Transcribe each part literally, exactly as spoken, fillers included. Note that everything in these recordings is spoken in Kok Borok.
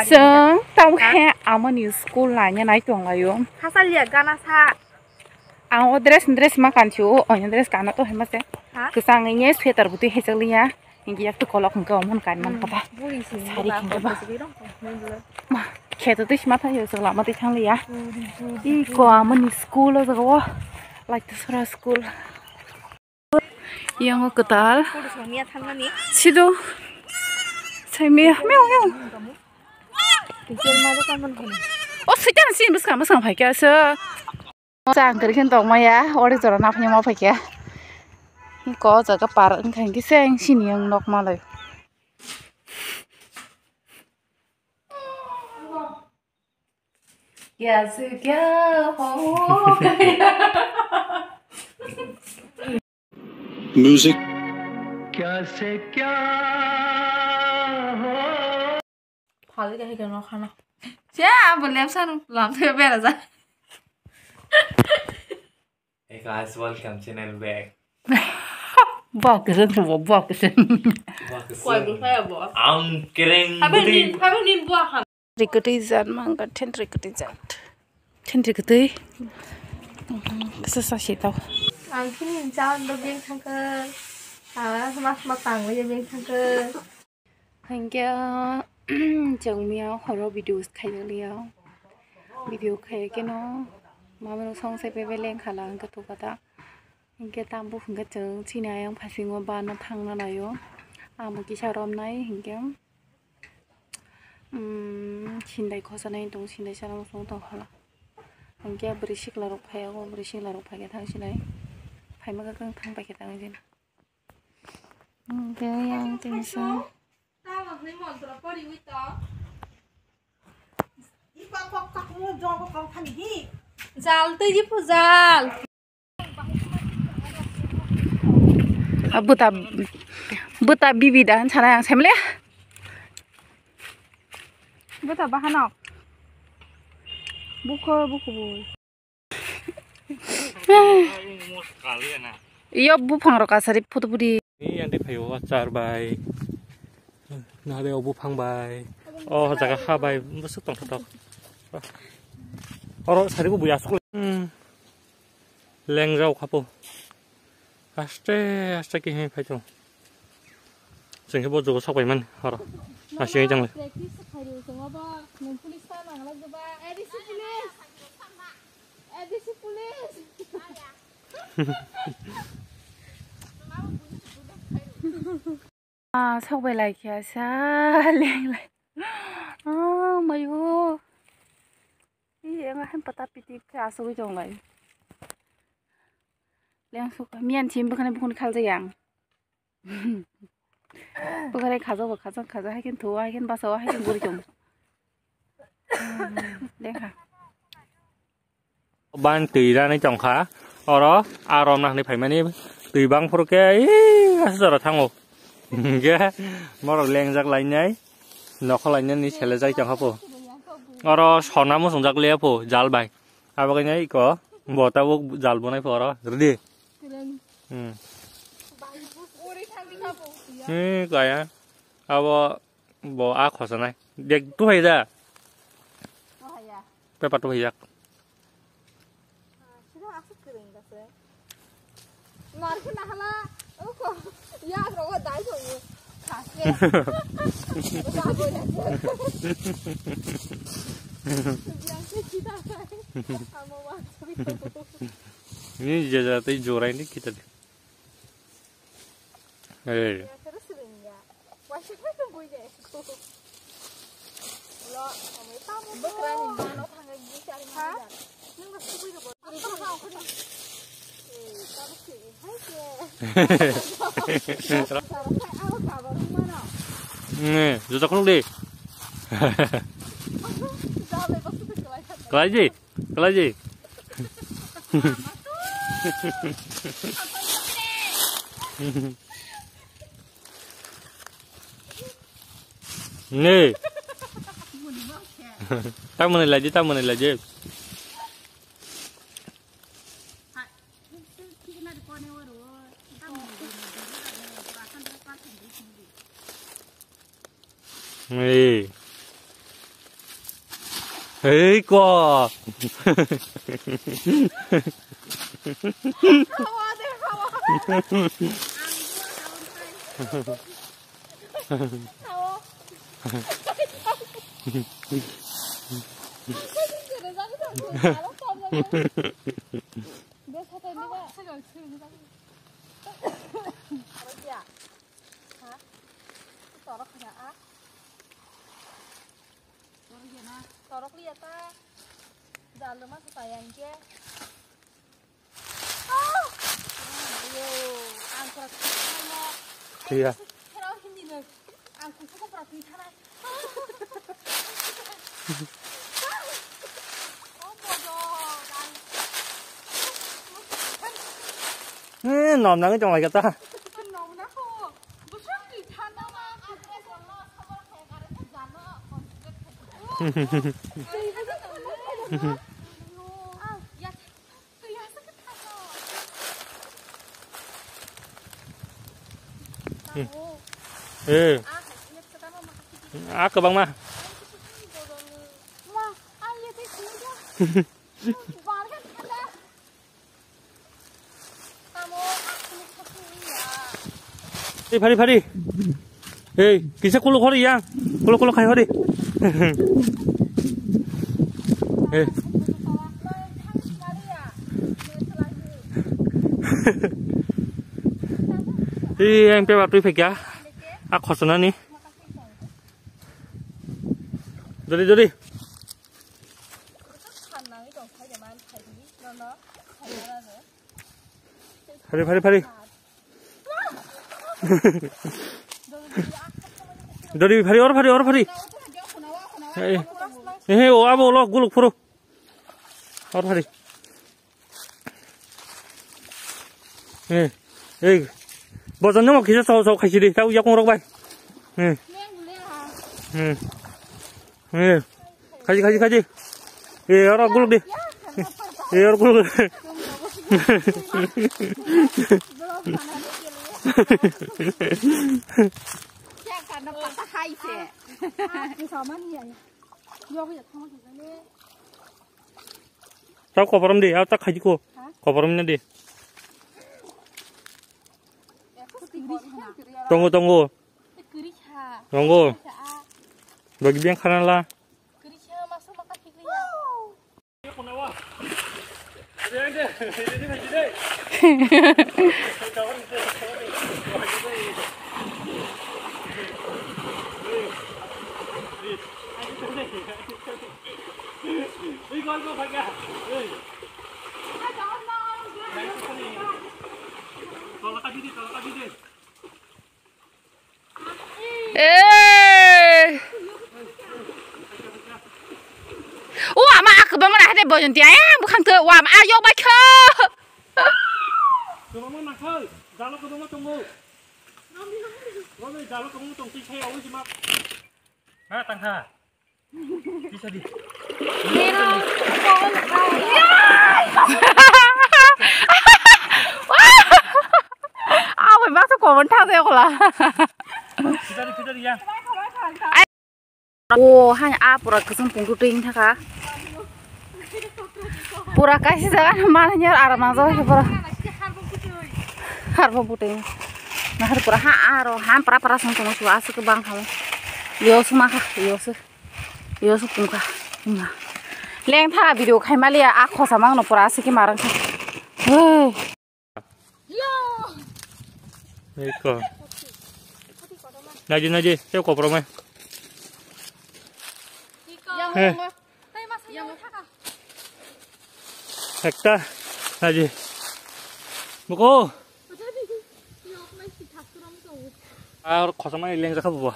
Chwng tamo khe amoni school laina nai tonglaio. Hasa liya gana sa. Ang o dress, dress ma kansi o, oini dress kana to hema se. Ha? Kwchang nge sweater butwi hechak liya. Hingi yak to kolok hingke omon kan man kata. Sari hingke ba. Ma, kheto twi sima thayo chwla ma twi thang liya. Iko amoni school o jaga o. Like to sora school. Yango kwtal. Sido. Saimia. Meow, meow. O sita na sin bwskang bwskang phai kya sa. Chang kri khen tong maya. Ori jora na phai ma phai kya. Ko jaga par wngkha hingke seng sini ang nok malai. Kya se kya ho? Music. Kya se kya ho? Phal khe khe no khana. Cha, bo lem san lam the bera ja. Hey guys, welcome channel back. Bok kesen tu bok kesen. Koi bu saya bo. Ang kereng. Habe nin, habe nin buah han. Rikati jan mangga, then rikati jan. Then rikati. Kesa sa si tau. Ang kini jan do beng thangke. Ah, mas mas tang le beng thangke. Hingke, chwng miya horo video khaijak liya. Video khaikhe no, mamano song se bebe lengkha la hingke thukata. Hingke tambo hingke chwng chini ayang phasingo bana thangna naio. Amo kisa romnai hingke, mm, sindai khosanai tong, sindai sana muchung tong khala. Hingke bwrwi sikla rok phaiyago, bwrwi sikla rok phaikhe thang sinai. Phaima khe thang paikhe thang sinai. Hingke yang tingsa. Jal twi ji pu jal. Ah, buta, buta bibi da sana yang semle. Buta bahanok. Bukho, bukho bu. Iyo buphang rok asari photo pudi. Ni yang di phayo achar bai. Nare o buphang bai. O jaga ha bai. Bwswk tong thok. Oro sari bo buya asuk. Hmm. Lengjao khapo. Aste aste khe hwnwi phai tongo. Chwng khe bo jogo sok pai mani oro. Asingwi tong lai. Practice khairwi tongo bo. Nwng police ta nang lai joba. A D C police. A D C police. Ah, sok bai lai khe sa leng lai. Ah, mayo. Ih, enga hem pata piti khe asogwi tong lai. Leng sok miyan chim bwkhani bukhuni khaljak yang. Bwkhani khajak bo khajak khajak hai khe thuo hai khe basao hai khe guri tong. Leng kha. Ban twi ranwi tongkha. Oro a romna hwnwi phaimani twi bang phuru khe ih, aswk jora thango. Hingkhe borok lengjak lainai, nokho lainani selejak tongkha po. Oro sona muchungjak liya po jal bai. Abo khe iko bo tabuk jal bonai po oro rwdi. Hmm. Hmm, kaya. Abo Bo a khosanai. Dek tu hai da. Tu hai ya. Pepa tu hai yak. Ah, sida asuk kering da se. Mar khe na hala. O ko. Ya ro dai so ye. Khas ke. Ba bo ya. Yang ke sida hai. Amo wa. Ni jaja tei jorai ni kita. Hey. Ne, juta khuluk di. Kelai di. Kelaji. Ni. Tamani laji, tamani laji. Ni. Hei ko. Torok liya ta. Jalo ma sa tayang ke. Ah! Ayo, ang pura thana mo. Iya. Ang kusuko pura thana. Oh, bodoh. Eh, nom nang tong lai kata. Eh. Ah, kwbangma. Ei, phari, phari. Ei, kisa kuluk hori ya. Kuluk, kuluk khai hori. Ei. Ei, yang pe batui phekya. A khosona ni. Jodi, jodi. Phari, phari, phari. Dori phari, or phari, or phari. Eh, eh, o abo lo guluk phuru. Or phari. Eh, eh. Bojan nang kisa sau, sau khaisi di. Tau yakung rok bai. Eh. Eh. Eh. Khaji, khaji, khaji. Eh, oro guluk di. Eh, oro guluk. Tau koporom di, au tak khaji ko. Koporom na di. Tongo, tongo. Nongo. Bagi biang khana la. Eh. O ama, a kwbangma nahade Boyonti, eh, bukhang tho, o ama, a yok bai kho. Kwbangma nakhai, jalo kwbangma tongo. Obo jalo kwbangma tong, twi sai, obo jima. Ha, tangkha. Bisa di. Aw, bai baksa comment thang se okola. Kita di, kita di ya. O, hai, a pura kusum pungtu ting thaka. Pura kaisa jaga mana nyar aram ang jaga pura. Harbo puting. Nahar pura ha aro han pra pra song song sua asuk bang khamo. Yo suma kha, yo su. Yo su pung kha. Leng tha video khai mali a khosa mang no pura asuk ki marang kha. Hey. Eko. Naji, naji, tei kopromai. He. Ekta, naji. Buko. Ar khosamani lengjakha bubo.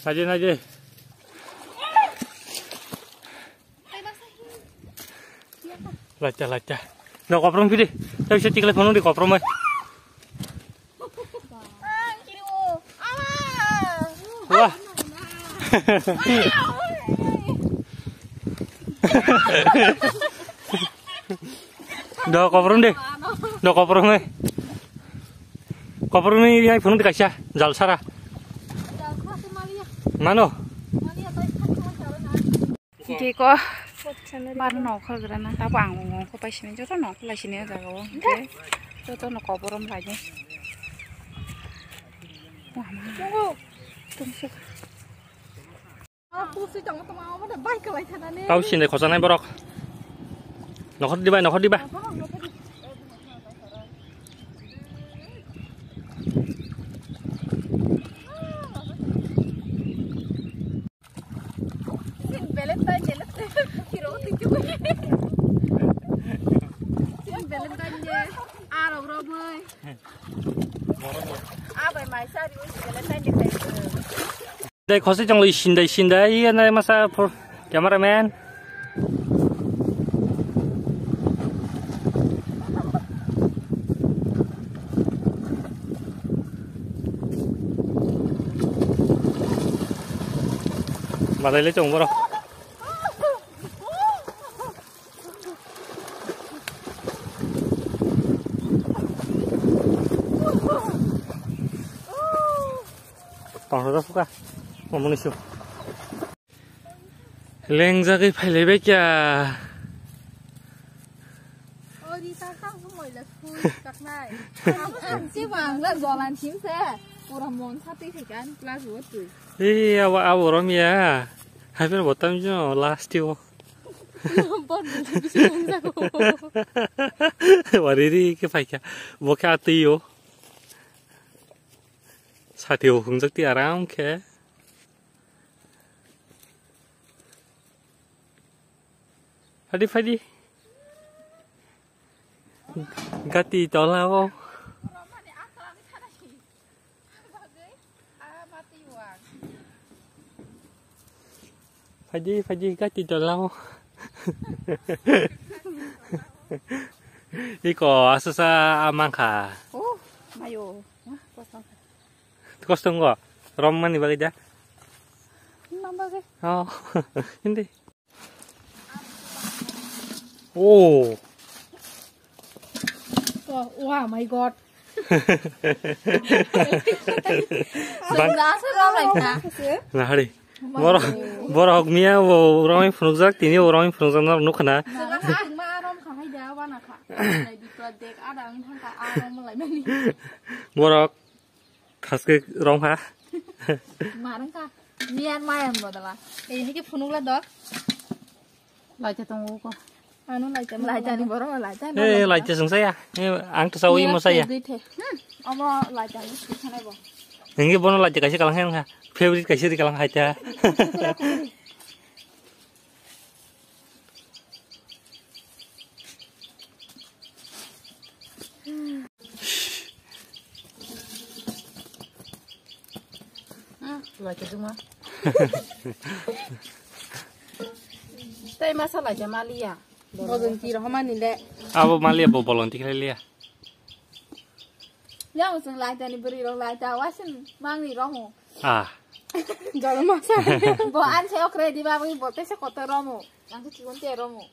Naji, naji. Lacha, lacha. No koprom pidi. Tapi saya tikle phone di koprom ai. Wah. Do koprom de. Do koprom ai. Koprom ni yang phone di kaisa. Jal sara. Mano. Hingke ko bar nongkhor gra na, tabo ang nongkhor pai sini, joto nongkhor lai sini o jaga o. Hingke joto no koborom lai ni. Wah, ma. Tungsuk. Tau sindai khosanai borok. Nokhor dibai, nokhor dibai. Valentine Day. Valentine Day. Arok romoi. Abai mai sari Valentine Day. Dai khosi chong lo sindai sindai, iya nai masa cameraman. Malai le chong boro. Tong hora suka. Omoni su. Lengjagwi phailaibai kya. Ori ta ta moila sui taknai. Ang si bangla jolan simse. Pura mon sati khakan class wo tui. Ei, awa, awa, romia. Hai, pero botam jo, last yo. Bor bisi nungjago. Wariri ke phaikha. Bo khe atwi yo. Sati o hungjak ti aram khe. Phadi, phadi. Gati tola o. Phadi, phadi, gati tola o. Iko asasa amangkha. Oh, mayo. Wah, kosong. Kosong ko. Rom mani bagwi da. Mama bagwi. Oh, hindi. Oh. Oh, wow, my God. Bang- Nasa rom like na. Nahari. Borok, borok miya bo romwi phunukjak, tini bo romwi phunukjak no nukha na. Nasa ang ma rom kha hai da, wana kha. Nai bipra dek, ada ang thang kha, a rom lai mani. Borok. Khaske rong ha. Marang ka. Miyan mayan bodala. Ei, hike phunukla dok. Laita tongo ko. Ano laita mo. Laita ni borok laita. Eh, laita sung saya. Eh, ang to sawi mo saya. Favorite the. Hmm. Omo laita ni sung sana bo. Hingi bono laita kaisa kalang hai ha. Favorite kaisa ri kalang hai ta. Hmm, laita duma. Tei masa laita maliya. Bolonti rohmani le. Abo maliya bo bolonti khlai liya. Yang sung laita ni beri rok laita wasin mangni romo. Ah. Jalo masa. Bo an se okre di ba bo tese koto romo. Yang tu chikon te romo.